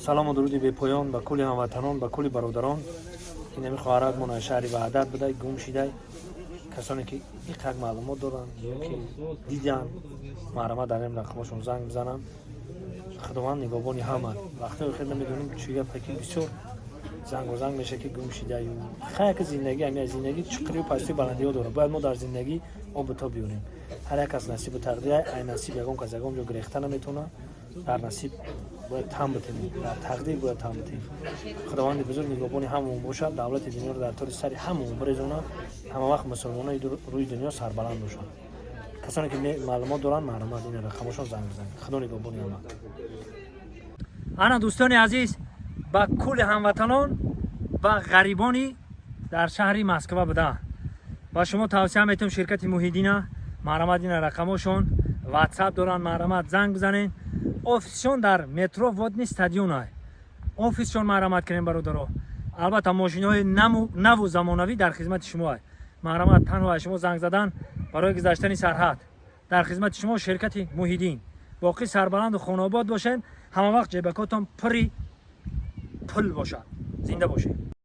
Салому дуруди бепоён ба кулли ҳамватанон, ба кулли бародарон. Инами хоҳаратмон аз шаҳри Ваҳдат будай, гум шидай. Касоне ки иқак маълумот доранд ё ки диданд, марҳамат, дар ин рақамошон занг бизананд. Худованд нигоҳбони ҳама. Вақтҳои охир намедонем чӣ гапе, ки бисёр зангу занг меша, ки гум шидаю. Хая ки зиндагӣ ҳамия, зиндагӣ чуқурию пастию баландиҳо дорад. Бояд мо дар зиндагӣ обу тоб биёрем. Ҳар як кас насибу тақдир, ай насиб ягон кас ягон ҷо гирехта наметавонад. Дар насиб бояд тан битем, дар тақдир бояд тан битем. Худованди бузург нигоҳбони ҳамаон бошад, давлати дунёро дар тори сари ҳамаон бирезонад. Ҳама вақт мусулмонои рӯи дунё сарбаланд бошанд. Касоне ки маълумот доранд, марҳамат, ин рақамошон занг бизанед. Худо нигоҳбони ҳама. Ана, дӯстони азиз, ба кулли ҳамватанон ва ғарибони дар шаҳри Москва буда ба шумо тавсия метавам ширкати Муҳиддина. Марҳамат, ина рақамошон, Ватсап доранд, марҳамат, занг бизанед. Офисшон дар метро Водный стадион ай офисшон. Марҳамат кунем, бародаро. Албатта, мошиноҳои наву замонавӣ дар хизмати шумо ай. Марҳамат, танҳо аз шумо занг задан барои гузаштани сарҳад. Дар хизмати шумо ширкати Муҳиддин. Боқӣ сарбаланду хонаобод бошед, ҳама вақт ҷебакотон пури пул бошад. Зинда бошед.